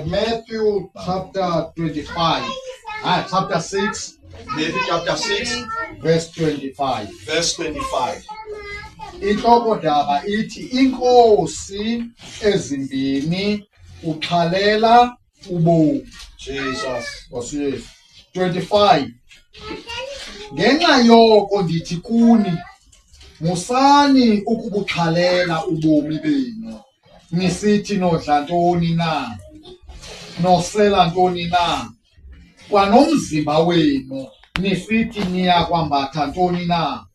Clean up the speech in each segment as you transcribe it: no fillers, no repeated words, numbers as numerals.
Matthew chapter 25, chapter 6, Matthew chapter 6, verse 25. Verse 25. Inhloko-ndaba ithi inkosi ezimbini uxhalela ubomi. Jesus. Nkosi Yesu. 25. Ngenxa yoko ndithi kuni, musani ukubuxhalela ubomi benu, nisithi nodla ntoni na, nosela ntoni na, kwanomzimba wenu, nisithi niya kwambatha ntoni na.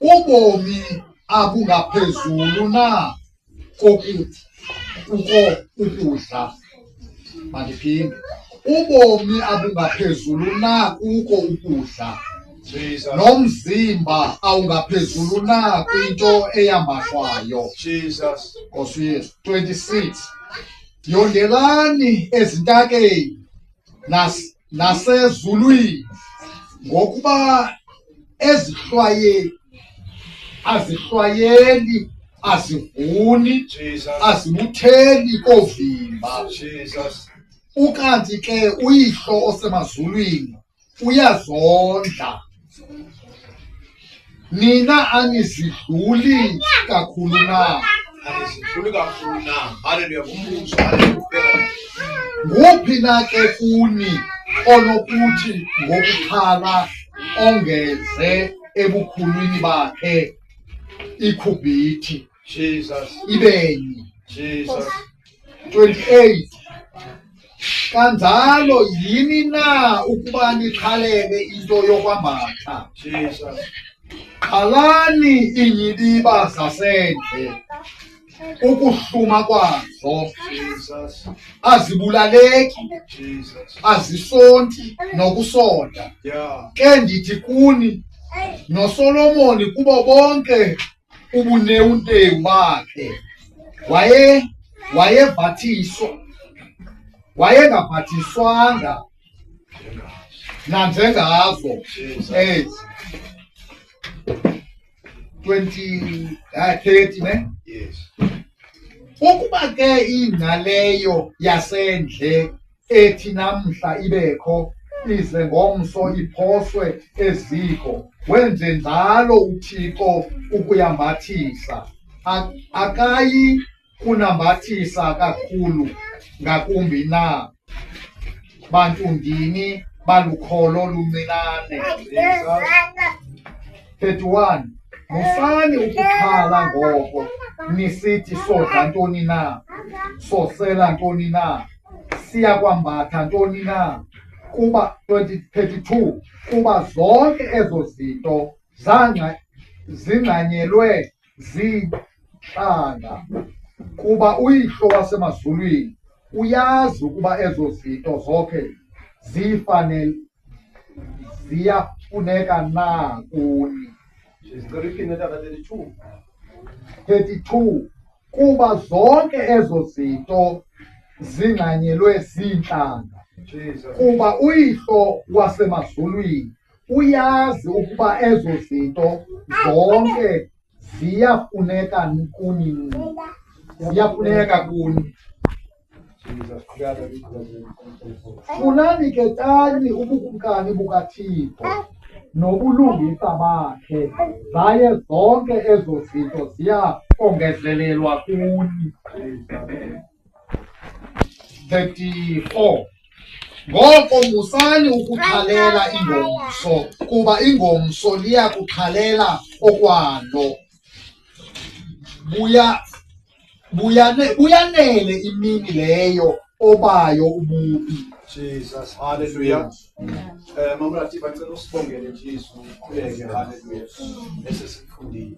Ubomi abungaphezulu na kuko ukudla? Mandiphinde. Ubomi abungaphezulu na kuko ukudla? Jesus. Nomzimba awungaphezulu na kwinto eyambathwayo? Jesus. Nkosi Yesu. 26. Yondelani ezintakeni nasezulwini, ngokuba ezihlwaye azihlwayeli, azivuni, Jesus. azibutheli kovimba. Jesus. Ukanti ke uyihlo osemazulwini uyazondla. Nina anizidluli kakhulu na? Anizidluli kakhulu na? Haleluya, ngumbuzo. Haleluya. Nguphi na ke kuni onokuthi ngokuxhala ongeze ebukhulwini bakhe ikhubhithi Jesus. ibenye? Jesus. 28. Kanjalo yini na ukuba nixhalele into yokwambatha? Jesus. Qhalani iinyibiba zasendle, ukuhluma kwazo, Jesus. azibulaleki, Jesus. azisonti nokusonta. Yeah. Ke ndithi kuni, noSolomoni kubo bonke ubunewuntewu bakhe wayengavathiswanga nanjengazo Jesus. ezi. 20, 30 ne? Yes. Ukuba ke ingcaleyo yasendle ethi namhla ibekho ize ngomso iphoswe eziko, wenze njalo uThixo ukuyambathisa. Akayi kunambathisa kakhulu ngakumbi na, bantu ndini balukholo luncinane? 31. Musani ukuxhala ngoko, nisithi sodla ntoni na, sosela ntoni na, siyakwambatha ntoni na? Kuba 32, kuba zonke ezo zinto zingxanyelwe ziintlanga. Kuba uyihlo wasemazulwini uyazi ukuba ezo zinto zonke ziyafuneka na kuni. Sicela uyiphinde tata, 32. 32. Kuba zonke ezo zinto zingxanyelwe ziintlanga. Jesus. Kuba uyihlo wasemazulwini uyazi ukuba ezo zinto zonke ziyafuneka kuni. Ziyafuneka kuni. Jesus. Funani ke tani ubukumkani bukaThixo nobulungisa bakhe, zaye zonke ezo zinto ziya kongezelelwa kuni. 34. Ngoko musani ukuxhalela ingomso, kuba ingomso liya kuxhalela okwalo. Buyanele imini leyo obayo ububi. Jesus, hallelujah. Mama Latifa, ngicela usibongele Jesu, ukhuleke, hallelujah. Bese sifundile.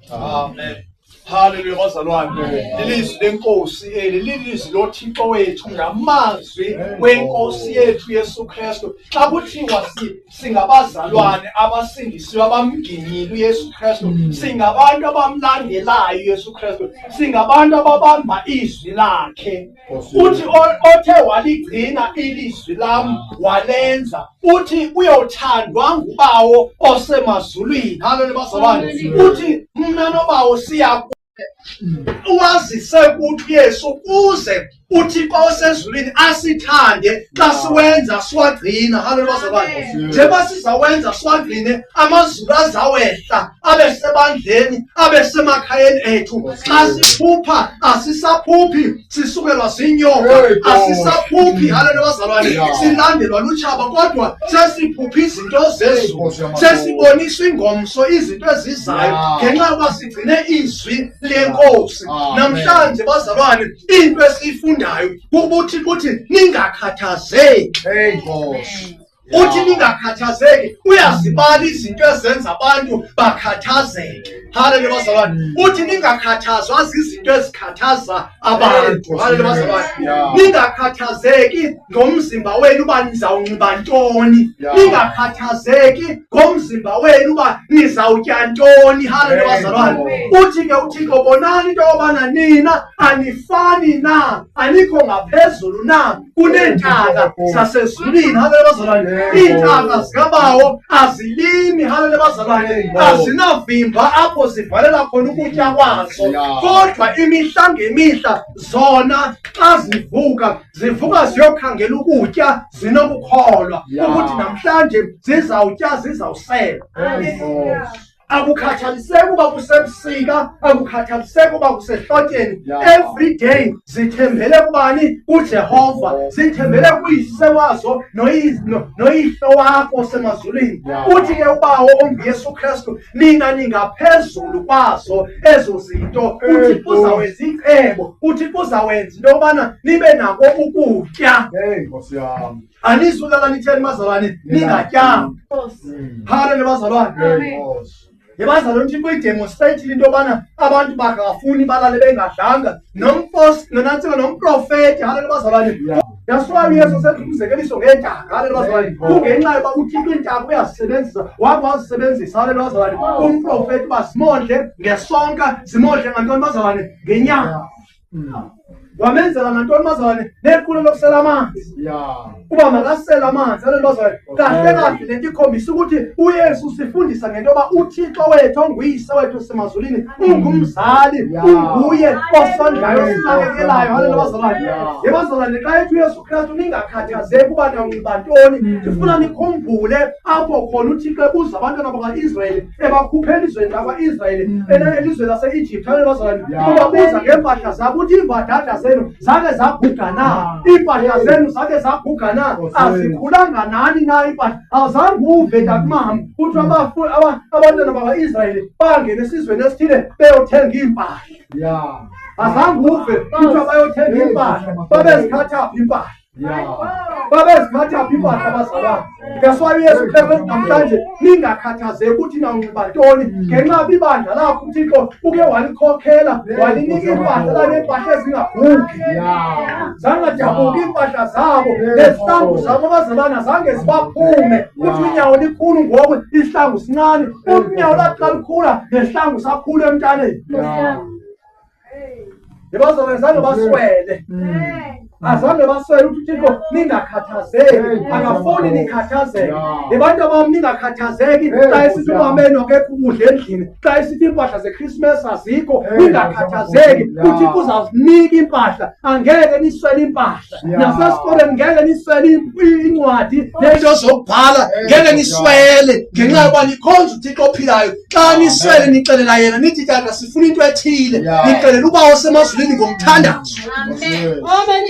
Amen. Haleluya bazalwane. Lilizwi lenkosi eli, lilizwi loThixo wethu, ngamazwi wenkosi yethu Yesu Kristu. Xa kuthiwa singabazalwane abasindisiwe abamginyile uYesu Kristu, singabantu abamlandelayo uYesu Kristu, singabantu ababamba izwi lakhe. Uthi othe waligcina ilizwi lam walenza, uthi uyothandwa nguBawo osemazulwini. Haleluya bazalwane. Uthi mna noBawo siya uwazise kuthi uYesu ukuze uThixo osezulwini asithande xa siwenza siwagcina. Haleluya bazalwane. Njengoba sizawenza siwagcine, amazulu azawehla abe sebandleni, abe semakhayeni ethu. Xa siphupha asisaphuphi sisukelwa zinyoka, asisaphuphi, haleluya bazalwane, silandelwa lutshaba, kodwa sesiphupha izinto zezulu, sesiboniswa ingomso, izinto ezizayo, ngenxa yokuba sigcine izwi lenkosi. Namhlanje bazalwane, into esiyifundayo kukuthi kuthi ningakhathazeki. Uthi ningakhathazeki, uyazibala izinto ezenza abantu bakhathazeke. Haleluya bazalwane. Uthi ningakhathazwa zizinto ezikhathaza abantu. Haleluya bazalwane. Ningakhathazeki ngomzimba wenu uba nizawunxiba ntoni. Ningakhathazeki ngomzimba wenu uba nizawutya ntoni. Haleluya bazalwane. Uthi ke uThixo, bonani into yobana nina anifani na, anikho ngaphezulu na kuneentaka zasezulwini. Haleluya bazalwane. Iintaka zikaBawo azilimi. Haleluya bazalwane. Azinavimba apho zivalela khona ukutya kwazo, kodwa imihla ngemihla zona xa zivuka, zivuka ziyokhangela ukutya, zinokukholwa ukuthi namhlanje zizawutya, zizawusela. Akukhathaliseki uba kusebusika, akukhathaliseki uba kusehlotyeni, every day zithembele kubani? KuJehova. Zithembele kuyise wazo noyihlo wakho osemazulwini. Uthi ke uBawo onguYesu Kristu, nina ningaphezulu kwazo ezo zinto. Uthi uzawenza icebo, uthi uzawenza into yobana nibe nako ukutya. Anizulala nitheni bazalwane, ningatyanga. Haleluya bazalwane. Yebazalwane, uThixo uyidemonstrate into yobana abantu bakafuni balale bengadlanga. Nonantsika nomprofeti, haleluya bazalwane. That's why uYesu senza umzekeliso ngeentaka, haleluya bazalwane. Kungenxa yoba uThixo iintaka uyazisebenzisa, wake wazisebenzisa, haleluya bazalwane, umprofeti uba zimondle ngesonka, zimondle ngantoni bazalwane? Ngenyama. Wamenzela ngantoni bazalwane? Nequlo lokusela amanzi, uba makasele amanzi. Haleluya bazalwane. Kahle kahle lento ikhombisa ukuthi uYesu usifundisa ngento yoba uThixo wethu onguyise wethu semazulwini ungumzali, unguye osondlayo, osinakekelayo. Haleluya bazalwane. Yebazalwane, xa ethi uYesu Kristu ningakhathazeki uba niyawunxiba ntoni, ndifuna nikhumbule apho khona uThixo ebuza abantwana bakwa-Israyeli, ebakhupha elizweni lakwa-Israyeli, elizweni lase-Egypt. Haleluya bazalwane. Ubabuza ngeempahla zabo, uthi iimbadada zenu zake zaguga na? Iimpahla zenu zake zaguga na? Azikhulanga nani na iimpahla? Azange uve takumama kuthiwa abantwana bakwa-Israyeli bangena esizweni esithile beyothenga iimpahla. Azange uve kuthiwa bayothenga iimpahla. Babezikhatha phi iimpahla? Babezikhatha phi iimpahla abazalwane? That's why uYesu Kristu namhlanje ningakhathazeki ukuthi nawunxiba ntoni, ngenxa yoba ibandla lakho uThixo uke walikhokhela, walinika iimpahla, laneempahla ezingagugi, zangadabuki iimpahla zabo nezihlangu zabo abazalwane zange zibaphume. Uthi unyawo likhulu ngoku, isihlangu sincane. Uthi unyawo laqala lukhula, nesihlangu sakhula emntaneni. Yebazalwane, zange baswele, azange baswele. Uthi uThixo ningakhathazeki, akafuni nikhathazeke. Abantu abam, ningakhathazeki xa esithi umamenu akekho ukudla endlini, xa esithi iimpahla zeChristmas azikho, ningakhathazeki. UThixo uzawuzinika iimpahla, angeke niswele iimpahla. Nasesikolweni ngeke niswele incwadi neento zokubhala, ngeke niswele, ngenxa yokuba nikhonza uThixo ophilayo. Xa niswele, nixelela yena, nithi tata sifuna into ethile, nixelela uBawo osemazulwini ngomthandazo.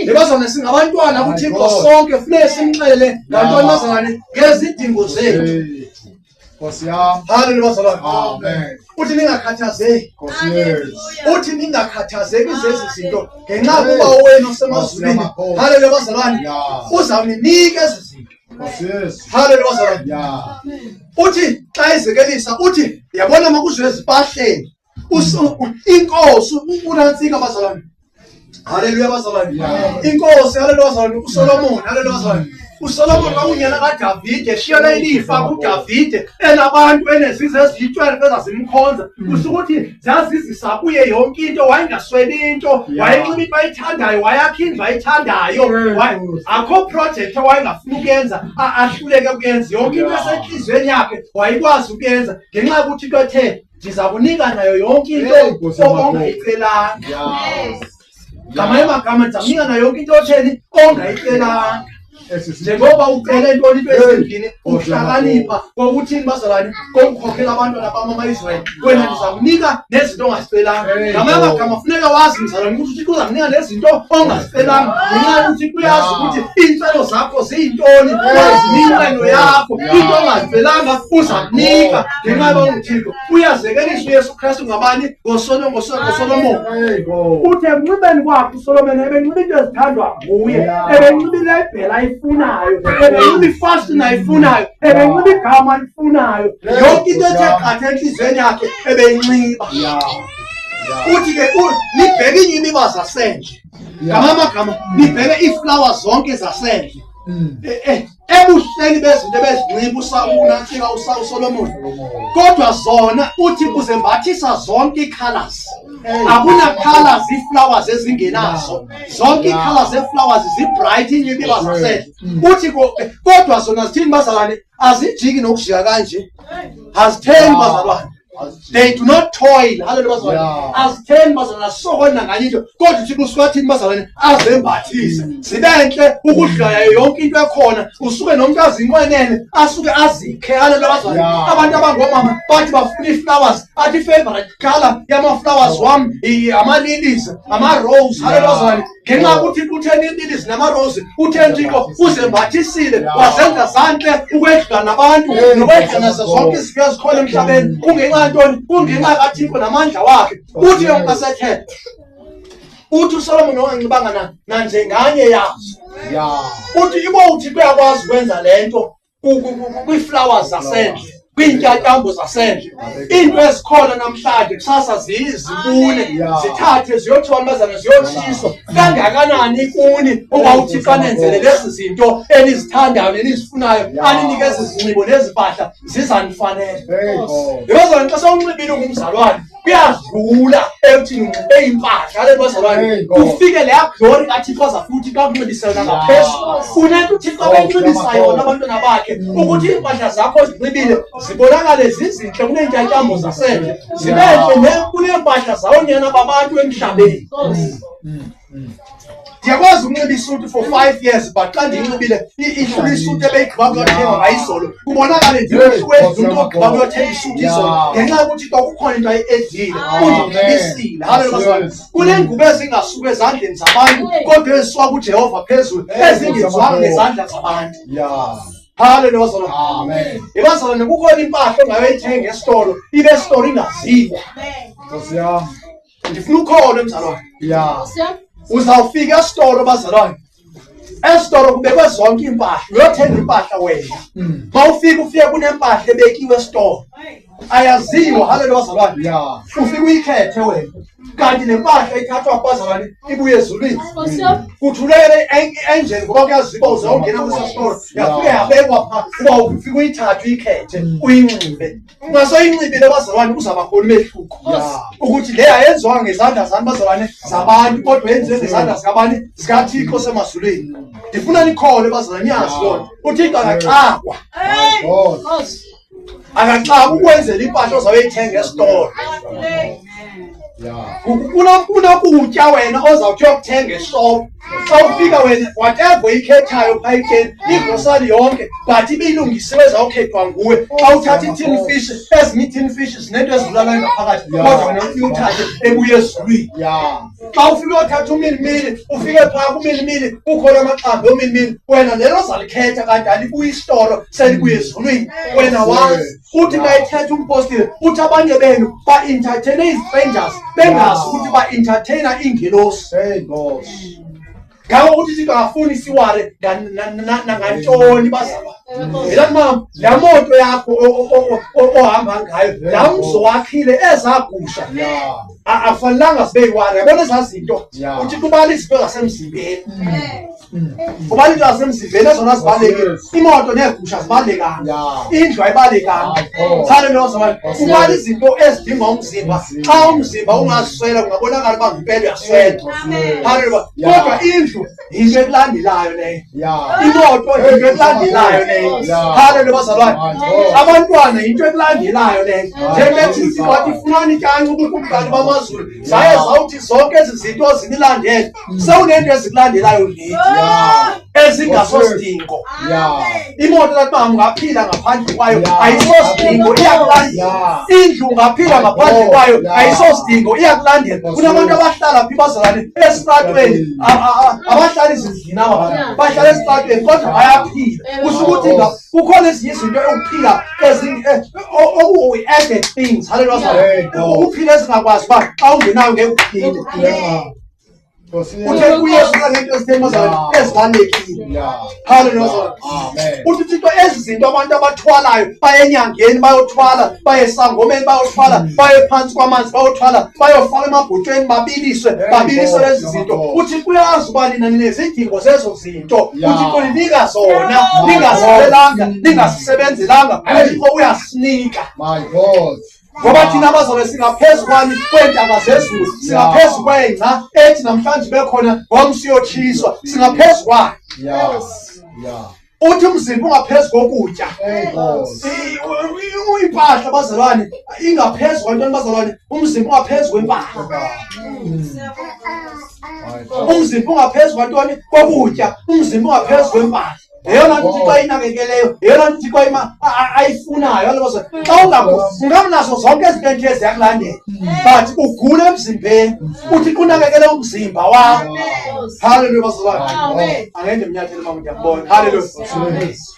Yebazalwane, singabantwana kuThixo sonke, funeke simxelele ngantoni bazalwane? Ngezidingo zethu. Nkosi yam. Haleluya bazalwane. Amen. Uthi ningakhathazeki. Nkosi yethu. Uthi ningakhathazeki zezi zinto, ngenxa yokuba wenu osemazulwini, haleluya bazalwane, uzawuninika ezi zinto. Nkosi Yesu. Haleluya bazalwane. Uthi xa ezekelisa, uthi yabona makuzwe ezimpahleni. Inkosi unantsika bazalwane. Haleluya bazalwane. Inkosi, haleluya bazalwane, uSolomon, haleluya bazalwane. USolomon kwakunyana kaDavide, eshiyela ilifa kuDavide, enabantu enezizwe eziyi-12 ezazimkhonza. Kusho ukuthi zazizisa kuye yonke into, wayengasweli into, wayenxiba into ayithandayo, wayakha indlu ayithandayo. Akho project awayengafuni ukuyenza, ahluleke ukuyenza. Yonke into esenhliziyweni yakhe wayekwazi ukuyenza ngenxa yokuthi into ethe ndiza kunika nayo yonke into ongayicelanga. Ngamanye amagama ndiza kunika nayo yonke into otheni ongayicelanga. Njengoba ucele ntoni into ezindlini ukuhlakanipha kokuthini bazalwane kokukhokhela abantwana bam ama-Israyeli, wena ndiza kunika nezinto ongazicelanga. Ngamanye amagama funeka wazi mzalwane ukuthi uThixo uza kunika nezinto ongazicelanga ngenxa yokuthi uyazi ukuthi iintswelo zakho ziyintoni, wazi iminqweno yakho, into ongazicelanga uza kunika ngenxa yoba unguThixo. Uyazekelisa uYesu Kristu ngabani? NgoSolomon. Uthi ekunxibeni kwakhe uSolomon ebenxiba into ezithandwa nguye, ebenxiba ilebhela ayifunayo, ebenxiba ifashini ayifunayo, ebenxiba igama alifunayo, yonke into ethe qatha entliziyweni yakhe ebeyinxiba. Uthi ke nibheke iinyimiba zasendle, ngamanye amagama nibheke iiflawa zonke zasendle. Ebuhleni bezinto ebezinxiba uNantsika uSolomon, kodwa zona uthi uzembathisa zonke ii-colours. Akuna-colours ii-flowers ezingenazo, zonke ii-colours zee-flowers zi-bright, iinyibiba zasendle. Uthi kodwa zona zithini bazalwane? Azijiki nokujika kanje, azitheni bazalwane. They do not toil. Hallelujah bazalwane. Azitheni bazalwane, asisokoli nanganye into. Kodwa uThixo usuke athini bazalwane? Azembathise. Zibe ntle ukudlula yayo yonke into ekhona. Usuke nomuntu azinqwenele, asuke azikhe. Hallelujah bazalwane. Abantu abangomama bathi bafuna ii-flowers, athi favorite color yama-flowers wam ama-lilies, ama-rose. Hallelujah bazalwane. Ngenxa yokuthi utheni ii-lilies nama-rose, utheni Thixo uzembathisile, wazenza zantle ukwedlula nabantu nokwedlula nazo zonke izinto ezikhona emhlabeni. Kungenxa yantoni? Kungenxa kaThixo namandla wakhe. Uthi ke xa sethetha, uthi uSolomon onganxibanga nanjenganye yazo. Uthi ibo uThixo uyakwazi ukwenza le nto kwii-flowers zasendle, kwiintyatyambo zasendle, iinto ezikhona namhlanje kusasa zibune, zithathe ziyothiwa bazana ziyotshiswa. Kangakanani kuni uba uThixo anenzele lezi zinto enizithandayo nenizifunayo, aninike ezi zinxibo nezi mpahla zizanifanele. Yebazalwane, xa sewunxibile ungumzalwane kuyadlula ekuthini unxibe impahla. Haleluya bazalwane. Kufike leya glory kaThixo azafuna uThixo akunxibise yona ngaphezulu. Unento uThixo abenxibisa yona abantwana bakhe, ukuthi iimpahla zakho ozinxibile zibonakale zizintle kuneentyatyambo zasendle, zibe ntle kuneempahla zawoonyana babantu emhlabeni. Ndiyakwazi ukunxiba isuti for 5 years, but xa ndiyinxibile idlula isuti ebeyigqiba kuyothenga ngayizolo, kubonakale ndimhlu wedlula umntu ogqiba kuyothenga isuti izolo, ngenxa yokuthi kwakukhona into ayi-edile, undinxibisile. Haleluya bazalwane. Kuneengubo ezingasuki ezandleni zabantu, kodwa ezisuka kuJehova phezulu, ezingenziwanga ngezandla zabantu. Haleluya bazalwane. Amen. Yebazalwane, kukhona impahla ongayoyithenga esitolo, ibe esitolo ingaziwa. Nkosi yam. Ndifuna ukholo mzalwane. Uzawufika esitolo bazalwane. Esitolo kubekwe zonke iimpahla, uyothenga impahla wena. Mawufika ufike kunempahla ebekiwe esitolo. Ayaziwa, haleluya bazalwane. Ufike uyikhethe wena. Kanti nempahla ithathwa kubazalwane ibuye ezulwini. Kuthulele i-angel ngoba kuyaziwa uzawungena kwesa sitolo. Yafike yabekwa pha uba ufike uyithathe uyikhethe uyinxibe. Ungasoyinxibile bazalwane uzaba khona umehluko. Ukuthi le ayenziwanga ngezandla zami bazalwane zabantu, kodwa yenziwe ngezandla zikabani? ZikaThixo osemazulwini. Ndifuna nikhole bazalwane, niyazi loo nto. UThixo akaxakwa. Akaxakwa ukwenzela impahla ozawuyithenga esitolo. Kunokutya wena ozawuthi uyokuthenga eshop. Xa ufika wena whatever oyikhethayo phaa etyeni, igrosari yonke, but ibilungisiwe ezawukhethwa nguwe. Xa uthatha i-tin fish, ezinye ii-tin fish zinento ezibulalayo ngaphakathi, kodwa wena ufike uthathe ebuya ezulwini. Xa ufike uyothatha umilimili, ufike phaa kumilimili kukhona amaxambi omilimili, wena lelo ozalikhetha kanti alibuyi isitolo, selibuya ezulwini. Wena wazi. Uthi xa ethetha umpostile, uthi abanye benu ba-entertaine ii-strangers bengazi ukuthi ba-entertaina iingelosi. Hey Nkosi. Ngako ukuthi uThixo akafuni siware nangantoni bazalwane. Yilani mama, laa moto yakho ohamba ngayo, laa mzi wakhile ezaa gusha akufanelanga zibe yiwari. Yabona ezaa zinto, uThixo ubala izinto zasemzimbeni, ubala izinto zasemzimbeni ezona zibalulekile. Imoto neegusha zibalulekanga, indlu ayibalulekanga. Haleluya bazalwane. Ubala izinto ezidingwa umzimba. Xa umzimba ungaziswela kungabonakala uba ngempela uyaswela. Haleluya. Kodwa indlu yinto ekulandelayo leyo, imoto yinto ekulandelayo leyo. Haleluya bazalwane. Abantwana yinto ekulandelayo leyo. Njengethi uThixo wathi funani itanci ubukumkani bamazulu, zaye zawuthi zonke ezi zinto zinilandele. Sewunento ezikulandelayo leti ezingasosidingo. Imoto lathi uba ungaphila ngaphandle kwayo ayisosidingo, iyakulandela. Indlu ungaphila ngaphandle kwayo ayisosidingo, iyakulandela. Kunabantu abahlala phi bazalwane? Esitratweni. Abahlala ezindlini aba bantu, bahlala esitratweni kodwa bayaphila. Kusho ukuthi kukhona ezinye izinto ekuphila okuyi-added things. Haleluya bazalwane. Ukuphila ezingakwazi uba xa ungenayo ngeke uphile. Uthe uYesu ngento ezitheni bazalwane? Ezibalulekile. Haleluya bazalwane. Uthi uThixo ezi zinto abantu abathwalayo, baye enyangeni bayothwala, baye esangomeni bayothwala, baye phantsi kwamanzi bayothwala, bayofaka emabhotweni babiliswe, babiliswe lezi zinto. Uthixo uyazi uba nina ninezidingo zezo zinto. UThixo ninika zona ningazicelanga, ningazisebenzelanga. UThixo uyasinika. My God. Ngoba thina abazobe singaphezu kwani? Kweentaka zezulu. Singaphezu kwengca ethi namhlanje bekhona, ngomso uyotshiswa. Singaphezu kwayo. Uthi umzimba ungaphezu kokutya. Hey God. Impahla bazalwane ingaphezu kwantoni bazalwane? Umzimba ungaphezu kwempahla. My God. Umzimba ungaphezu kwantoni? Kokutya. Umzimba ungaphezu kwempahla. Yeyona nto uThixo ayinakekeleyo, yeyona nto uThixo ayifunayo. Alobazo xa ungabunazo zonke ezinto entle ziyakulandela, but ugula emzimbeni, uThixo unakekele umzimba wakho. Haleluya bazalwane. Angende mnyathele mama, ngiyakubona. Haleluya,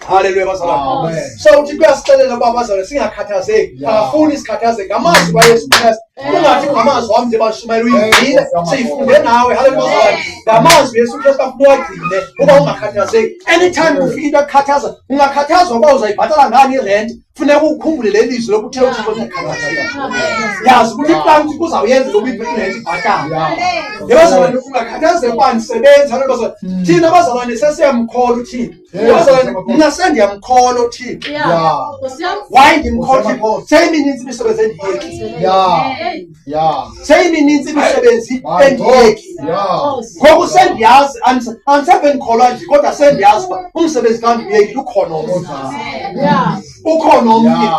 haleluya bazalwane. Amen. So uThixo uyasixelela uba bazalwane singakhathazeki. Akafuni sikhathazeke. Ngamazwi kaYesu Kristu, ungathi ngamazwi wami nje bashumayela, uyivile, siyifunde nawe. Haleluya bazalwane. Ngamazwi Yesu Kristu afuna uwagcine uba ungakhathazeki. Anytime kufika into ekukhathaza, ungakhathazwa uba uzayibhatala ngani irent, funeka ukhumbule le lizwi lokuthe uThixo ungakhathazeki. Yazi ukuthi iplan uThixo uzawuyenza lokuba irent ibhatale. Yebazalwane, ungakhathazeki uba ndisebenzi. Haleluya bazalwane. Thina bazalwane sesiyamkhola uThixo. Bazalwane, mna sendiyamkhola uThixo. Why ndimkhola uThixo? Seyiminintsi imisebenzi endiyekile. Seyiminintsi imisebenzi My God. endiyekile. Ngoku sendiyazi, andiseve ndikholwa nje, kodwa sendiyazi uba umsebenzi xa ndiyekile ukhona omnye, ukhona omnye.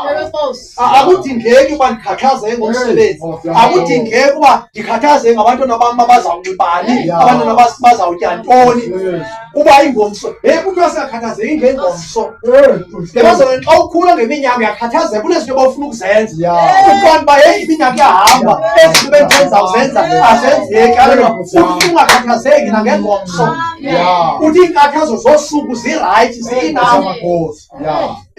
Akudingeki uba ndikhathazeke ngomsebenzi, akudingeki uba ndikhathazeke ngabantwana bam uba bazawunxibani, abantwana bazawutya ntoni, uba ingomso. Heyi, kuthiwa singakhathazeki ngengomso. Ngebazalwane, xa ukhula ngeminyaka uyakhathazeka, kunezinto obawufuna ukuzenza. Uqonda uba heyi, iminyaka iyahamba, ezi zinto bendithe ndizawuzenza azenzeki. Haleluya. Uthi ungakhathazeki nangengomso. Uthi iinkathazo zosuku zirayithi, zi-enough.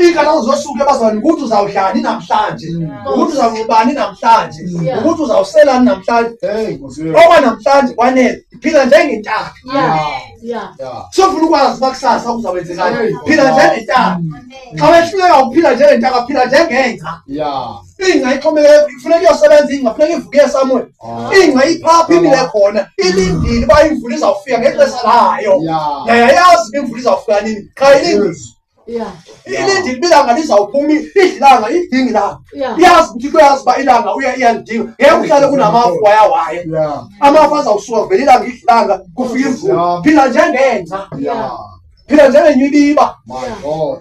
Iinkathazo zosuku ebazalwane ukuthi uzawudlani namhlanje, ukuthi uzawunxibani namhlanje, ukuthi uzawuselani namhlanje. Hey, Nkosi yethu. Okwanamhlanje kwanele. Phila njengentaka. Sofuna ukwazi uba kusasa kuzawenzekani. Phila njengentaka. Xa wehluleka ukuphila njengentaka, phila njengengca. Ingca ixhomekeke, kufuneka iyosebenza ingca, funeka ivuke somewhere. Ingca iphapha imile khona, ilindile uba imvula izawufika ngexesha layo. Yayayazi uba imvula izawufika nini, qha ilindile. Ilindile uba ilanga lizawuphuma, idla ilanga, idinga ilanga. Iyazi ukuthi kuyazi uba ilanga iyalidinga. Ngeke uhlale kunamafu wayawaya. Amafu azawusuka kuvele ilanga, idla ilanga, kufika imvula. Phila njengengca. Phila njengenywibiba. My God.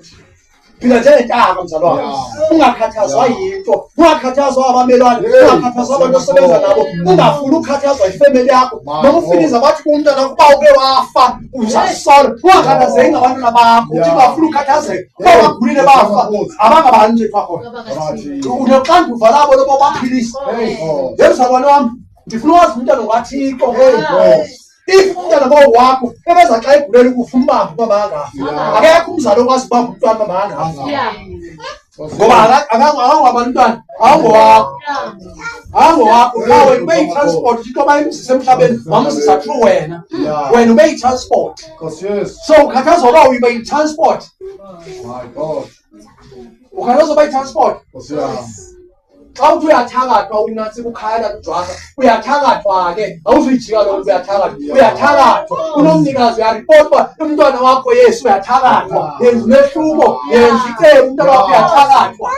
Phila njengentaka mzalwane. Ungakhathazwa yinto, ungakhathazwa abamelwane, ungakhathazwa abantu osebenza nabo, ungafuni ukukhathazwa ifemeli yakho. My Noma ufiniza bathi kumntana kuba uke wafa uzasola, ungakhathazeki ngabantwana bakho. Uthi ungafuni ukukhathazeka uba bagulile bafa, abangabantu nje khona. Bathi. Unoxanduva labo loba baphilisa. Hey God. Yemzalwane wami, ndifuna wazi umntana kaThixo. Hey God. If umntana bawo wakho ebeza xa egulela ukufa, umbambe uba makangafi. Akekho umzali okwazi ukubamba umntwana uba makangafi. Ngoba akangwabantwana, awungowakho, awungowakho. La wena ube yi-transport, uThixo bayemzisa emhlabeni, wamzisa through wena. Wena ube yi-transport. So ukhathazwa uba uyiba yi-transport. Ukhathazwa uba yi-transport. Xa uthi uyathakathwa unantsi kukhaya kujwasa, uyathakathwa ke, awuzuyijika loo nto, uyathakathwa, uyathakathwa. Unomnikazi uyaripota uba umntwana wakho Yesu uyathakathwa, yenza umehluko, yenza icebo, umntwana wakho uyathakathwa.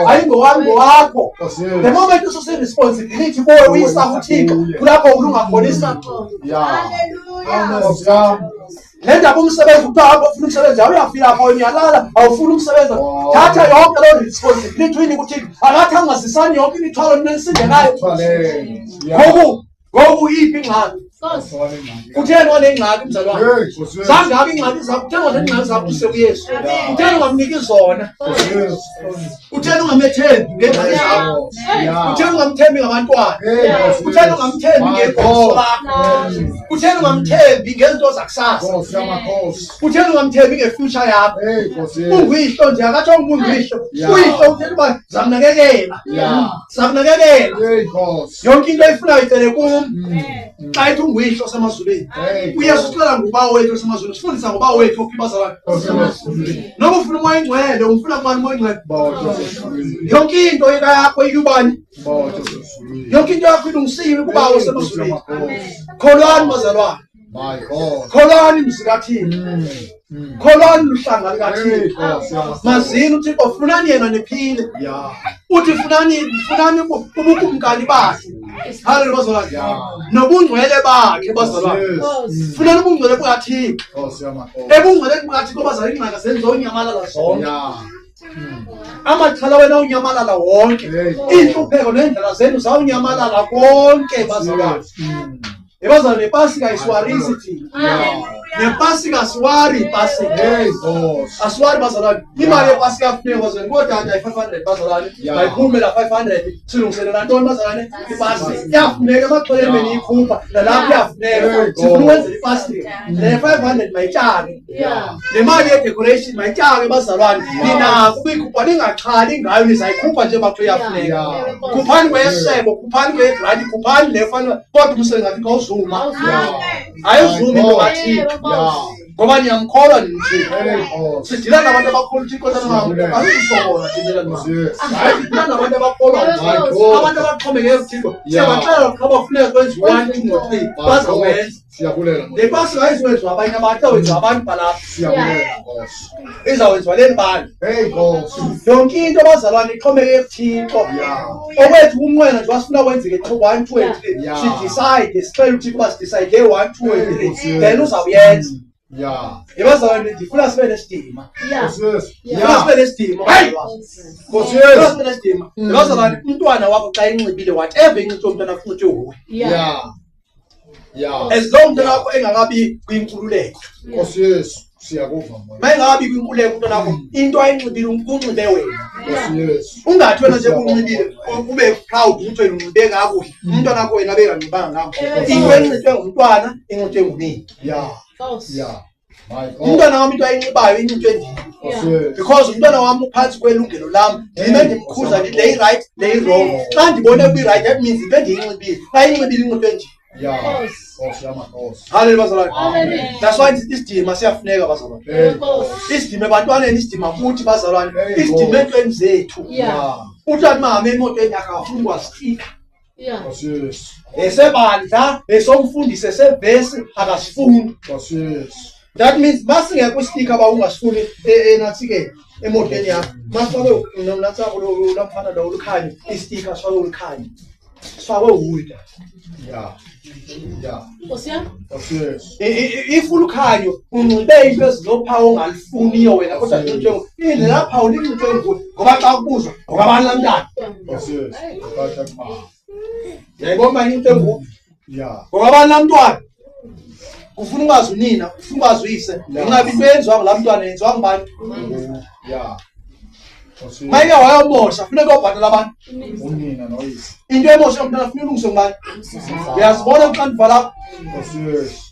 Ayingowami, ngowakho. The moment ususe responsibility kuwe uyisa kuThixo, kulapho ulunga khona isixo. Hallelujah. Le ndaba umsebenzi kuthiwa hamba ufuna umsebenzi, awuyafika apho uyalala, awufuni umsebenzi. Thatha yonke loo responsibility uyinike uThixo. Akathi angazisani yonke imithwalo nisindekayo. Ngoku ngoku iphi ingxaki? Kutheni wanengxaki mzalwane? Zangaba iingxaki zakho, kutheni wanengxaki zakho use kuYesu? Kutheni ungamniki zona? Kutheni ungamethembi ngeengxaki zakho? Kutheni ungamthembi ngabantwana? Kutheni ungamthembi ngengomso lakho? Kutheni ungamthembi ngezinto zakusasa? Kutheni ungamthembi ngefuture yakho? Unguyihlo nje, akatsho unguyihlo. Uyihlo uthetha uba zamnakekela, zamnakekela. Yonke into ayifunayo icele kum. Xa ethi unguyihlo osemazulwini, uYesu uxela nguBawo wethu osemazulwini, usifundisa ngoBawo wethu ophi bazalwane. Noba ufuna uMoya oyiNgcwele, umfuna kubani uMoya oyiNgcwele? Yonke into yakho ikubani? Yonke into yakho ilungisiwe kuBawo osemazulwini. Kholwani bazalwane. Kholwani mzi kaThixo. Kholwani luhlanga likaThixo. Mazini uThixo, funani yena niphile. Uthi funani, funani ubukumkani bakhe. Haleluya bazalwane. Nobungcwele bakhe bazalwane. Funani ubungcwele bukaThixo. Ebungcweleni bukaThixo bazalwane, ingxaki zenza onyamalala zonke. Amaxhala wena awunyamalala wonke. Iintlupheko neendlela zenu zawunyamalala konke bazalwane. Ebazalwane, nepasika isiwarisi thina. Nepasika siwari ipasika. Asiwari bazalwane. Imali yepasika yafuneka bazalwane. Kootata i-500 bazalwane. Mayiphume la 500. Silungiselela ntoni bazalwane? Ipasika. Iyafuneka emaxheleni beniyikhupha. Nalapho iyafuneka. Sifuna ukwenzela ipasika. Le 500 mayityale. Le mali ye-decoration mayityale bazalwane. Ninako ukuyikhupha, ningaxhali ngayo, nizayikhupha nje bakuthiwa iyafuneka. Khuphani kweyesebo, khuphani kweyegranti, khuphani le fanele, kodwa umsebenzi kaThixo awuzuma. Ayizumi into kaThixo. Ngoba niyamkholwa nini uThixo. Sidila nabantu abakholwa uThixo tata asisokola thina tata. Hayi, sidila nabantu abakholwa uThixo. Abantu abaxhomekeke kuThixo. Siyabaxelela xa bafuneka kwenziwe 1 2 no 3 bazawenza. Siyabulela. Le pasika ayiziwenziwa abanye abantu, awenziwa abantu balapha. Siyabulela Nkosi. Izawwenziwa leli bali. Hey Nkosi. Yonke into bazalwane ixhomekeke kuThixo. Okwethu umnqweno nje wasifuna kwenzeke 1 2 and 3. Sidecide, sicela uThixo uba sidecide 1 2 and 3. Then uzawuyenza. Yebazalwane, ndifuna sibe nesidima. Nkosi Yesu. Ndifuna sibe nesidima. Nkosi Ndifuna Yesu. sibe nesidima. Yebazalwane, umntwana wakho xa enxibile, whatever inxitywe umntwana wakho, unxitywe nguwe. As long umntwana wakho engakabi kwinkululeko. Nkosi Yesu, siyakuva moya. Mayingabi kwinkululeko umntwana wakho, into ayinxibile unxibe wena. Nkosi Yesu. Ungathi wena nje unxibile ube proud ukuthi wena unxibe kakuhle. Umntwana wakho wena benganxibanga kakuhle. Into enxitywe ngumntwana inxitywe ngunina. My God. Umntwana wam into ayinxibayo inxitywe ndim. Nkosi Yesu. Because umntwana wam uphantsi kwelungelo lam, ndim endimkhuza ndithi le i-right, le i-wrong. Xa ndibone kwi-right, that means into endiyinxibile. Xa inxibile inxitywe ndim. Nkosi yamakhosi. Hallelujah bazalwane. That's why isidima siyafuneka bazalwane. Isidima ebantwaneni, isidima kuthi bazalwane, isidima entweni zethu. Uthi athi mama emotweni yakhe akafuni kwastika. Nkosi Yesu. Esebandla, esomfundisi, esevesi akasifuni. Nkosi Yesu. That means masingekho istika ba ungasifuni enathike emotweni yakho. Masifake natsako lo mfana lo ulukhanyo, istika sifake ulukhanyo. Sifakwe uwuda. Nkosi Yesu. If ulukhanyo unxibe into ezinophawu ongalifuniyo wena kodwa linxitywe indlela phawu linxitywe nguwe ngoba xa kubuzwa ngokabani laa mntana. Nkosi Yesu. Ukatha kuma. Uyayibona into enguwe? Ngokabani laa mntwana? Ufuna ukwazi unina, ufuna ukwazi uyise. Ngenxa yoba into eyenziwa ngulaa mntwana yenziwa ngubani? Nkosi Yesu. Mayike wayomosha, funeka uyobhatala abantu. Unina noyise. Into emosha umntwana funeka ilungiswe ngubani? Uyazibona uxanduva lakho? Nkosi Yesu.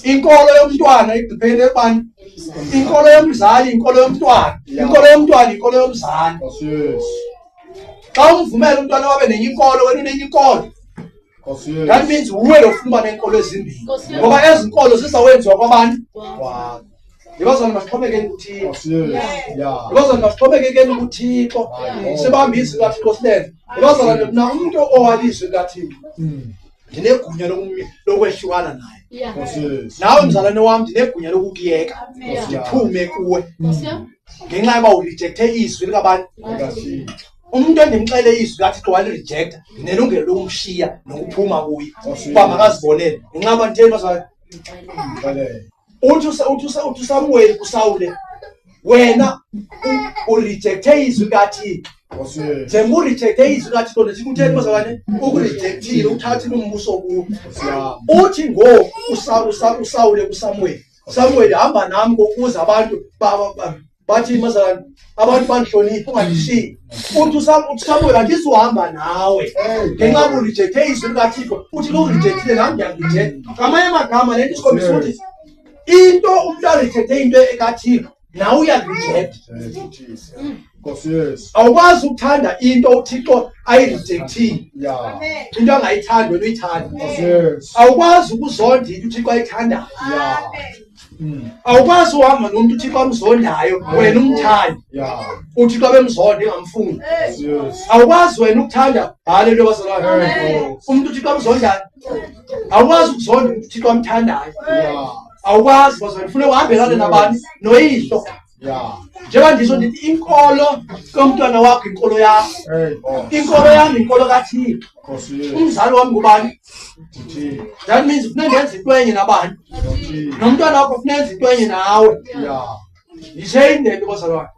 Inkolo yomntwana idepende kubani? Inkolo yomzali inkolo yomntwana, inkolo yomntwana inkolo yomzali. Xa umvumela umntwana wabe nenye inkolo, wena unenye inkolo, that means wuwe lo funa uba neenkolo ezimbini, ngoba ezi nkolo zizawenziwa kwabantu. Yibazana masixhomekeni kuThixo, yibazana masixhomekekeni kuThixo, sibambe izwi likaThixo silenze. Yibazana mna umntu owalizwi likaThixo ndinegunya lokwehlukana naye. Nawe mzalwane wam ndinegunya lokukuyeka ndiphume kuwe ngenxa yoba urejecthe izwi likabani. Umuntu endimxele izwi kaThixo walirejecta, ndinelungelo lokumshiya nokuphuma kuye uba makazibonele ngenxa yoba nditheni bazalwane. Uthi uSamuweli kuSawule, wena urejecthe izwi likaThixo. Njengoba urejecthe izwi likaThixo, ndithi kutheni bazalwane? Ukurejectile, uthathile umbuso kuwo. Uthi ngoku uSawule kuSamuweli, Samuweli, hamba nam ngokuze abantu bathi bazalwane, abantu bandihloniphe, ungandishiyi. Uthi uSamuweli, andizuhamba nawe ngenxa yoba urejecthe izwi likaThixo. Uthi lurejectile, nam ndiyakurejecta. Ngamanye amagama le nto isikhombisa ukuthi into umntu arejecthe into ekaThixo, nawe uyarejecta. Awukwazi ukuthanda into uThixo ayirejectile, into angayithandi wena uyithanda. Awukwazi ukuzonda into uThixo ayithandayo. Awukwazi uhamba nomntu uThixo amzondayo wena umthande, uThixo abemzonda engamfuni. Awukwazi wena ukuthanda, haleluya bazalwane, umntu uThixo amzondayo. Awukwazi ukuzonda umntu uThixo amthandayo. Awukwazi bazalwane, funeka uhambelane nabani? Noyihlo. Njengoba ndisho ndithi inkolo komntwana wakho inkolo yakho, inkolo yam inkolo kaThixo. Umzali wam ngubani? That means funeka ndenze into enye nabani, nomntwana wakho funeka enze into enye nawe. Yisheyini le nto bazalwane,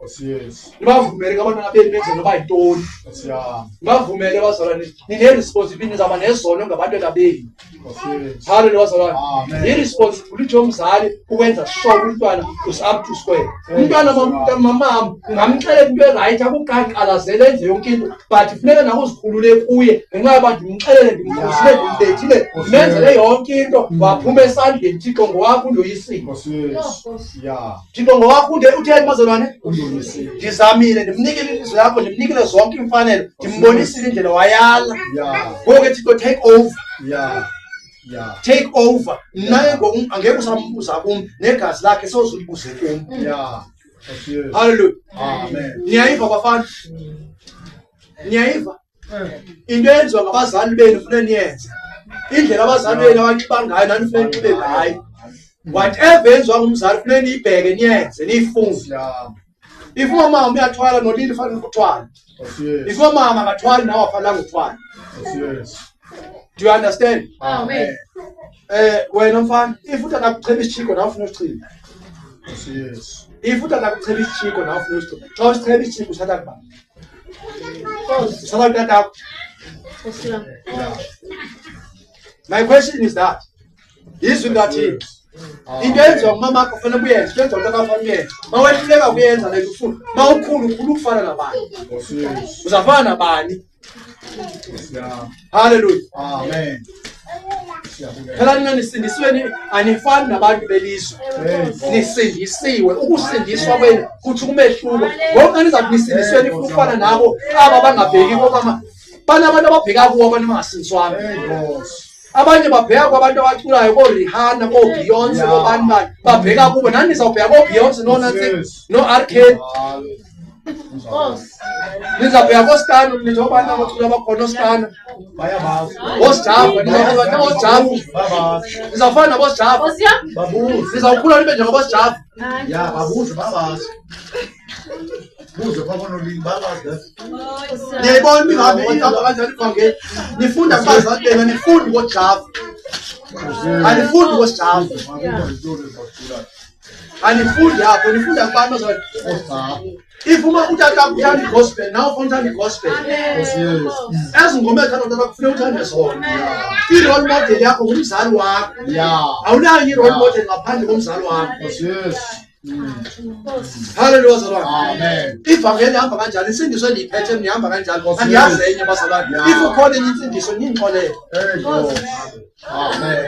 nibavumele ke abantwana benu benze noba yintoni, nibavumele bazalwane. Nine-responsibility, nizawuba nezono ngabantwana benu. Haleluya bazalwane. Yi-responsibility yomzali ukwenza sure umntwana is up to square. Umntwana mamam ungamxelela into erayithi, akuqaqalazele enze yonke into, but funeka nawe uzikhulule kuye ngenxa yoba ndimxelele, ndimkhusile, ndimbethile, ndimenzele yonke into, waphuma esandleni. Thixo ngowakho, undoyisile. Thixo ngowakho, utheni bazalwane? Ndizamile, ndimnikile ilizwi lakho, ndimnikile zonke iimfanelo, ndimbonisile indlela, wayala. Ngoku ke Thixo, take over. Take over. Mna ke ngoku angeke usambuza kum, negazi lakhe sozulibuze kum. Haleluya. Niyayiva bafana? Niyayiva? Into eyenziwa ngabazali benu fune niyenze. Indlela abazali benu abanxiba ngayo nani fune ninxibe ngayo. Whatever yenziwa ngumzali fune niyibheke, niyenze, niyifunde. If umama uyathwala, nolili fanele ukuthwala. If umama akathwali, nawe afanelanga uthwala. Do you understand? Amen. Wena mfana, if utata kucheba isijiko, nawe ufuna usichebe. If utata kucheba isijiko, nawe ufuna usichebe. Xa usicheba isijiko, usatha kuba? Usatha kutatakho. My question is that izwi likaThixo, into eyenziwa ngumamakho kufanele uyenze, into eyenziwa utata kufanele uyenze. Ma wehluleka kuyenza le nto ufuna, ma ukhulu ukhulu ukufana nabani, uzafana nabani? Haleluya. Amen. Phela nina nisindisiwe, anifani nabantu belizwe, nisindisiwe. Ukusindiswa kwenu kuthi kumehluko. Ngoku nizathi nisindisiwe, nifuna ukufana nabo aba bangabheki komama. Banabantu ababheka kuwo, abantu abangasindiswanga. Abanye babheka kwabantu abaculayo, koRihanna, koBeyonce, kobani bani, babheka kubo. Nani nizawubheka koBeyonce noNancy no-R Kelly, nizawubheka koStano, nithi obani abacula abakhona, oStano, oSjava, nizawufana nabosjava, nizawufana nabosjava, nizawukhula nibe njengabosjava. Ya, babuze, babazi. Buze kwabanolimi, babazi. Niyayibona ihambe ihamba kanjani ivangeli? Nifunda kubazali benu, anifundi kojava, anifundi kosijava, anifundi apho, nifunda kubantu bazalwane. If uma utata uthanda igospel, nawe ufuna uthanda igospel. Ezi ngoma ezithanda utata kufuneka uthande zona. I-role model yakho ngumzali wakho. Awunayo i-role model ngaphandle komzali wakho. Haleluya bazalwane. Amen. Ivangeli ihamba kanjani? Insindiso endiyiphethe mina ihamba kanjani? Andiyazi enye bazalwane. If ukhona enye insindiso, nindixolele. Amen.